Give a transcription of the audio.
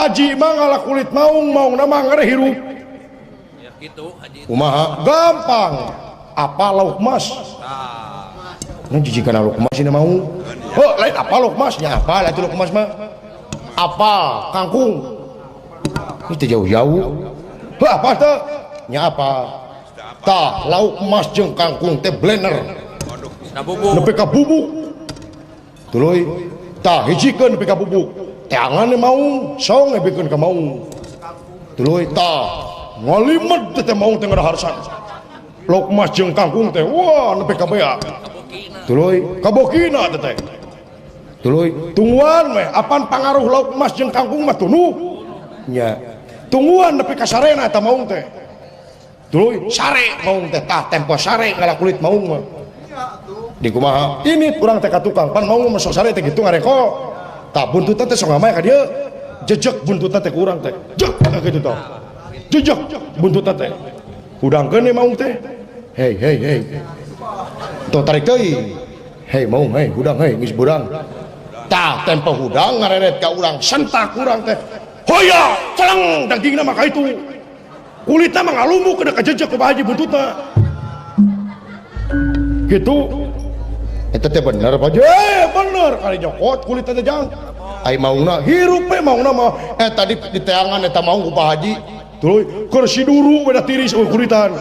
Haji mah ngala kulit maung, maungna mah ngere hirup. Ya gitu haji. Kumaha? Gampang. Apa lauk mas? Tah. Nah, jijikan lauk mas ini mau. Oh, lain apa lauk mas? Nya apa lah itu lauk mas mah? Apa kangkung? Ini teh jauh-jauh. Heuh, apa teh? Nya apa? Tah, lauk mas jeung kangkung teh blender. Nah bubuk. Nepi ka bubuk. Tuluy tah hijikeun nepi ka bubuk. Teangan maung, song ebikeun ka maung. Tuluy tah ngalimed teh maung teh ngadaharsan. Lauk mas jeung kangkung teh wah nepi ka bea. Kabukina. Tuluy kabokina teh teh. Tuluy tungguan weh apan pangaruh lauk mas jeung kangkung mah tunduh. Nya. Tungguan nepi ka sarena eta maung teh. Tuluy sare maung teh tah tempo sare ngala kulit maung mah. Di kumaha? Ini kurang teh ka tukang pan maung mah sok sare teh kitu ngareko. Tah buntutna teh sok ngamaya ka dieu. Jejek buntutna teh ku urang teh. Jek ka kitu tah. Jejek buntutna teh. Hudangkeun we maung teh. Hei hei hei. Tong tarik teuing. Hei maung hei hudang hei geus beurang. Tah tempo hudang ngareret ka urang sentak urang teh. Hoya celeng dagingna mah ka itu. Kulitna mah ngalumuk ke kajejek ku Pak Haji buntutna. Gitu. Eta teh bener Pak Haji. Bener kali nyokot kulitna teh jang. Ai maungna hirup we maungna mah. Tadi di teangan eta maung ku Pak Haji. Tuluy keur siduru beda tiris eueuh kulitan.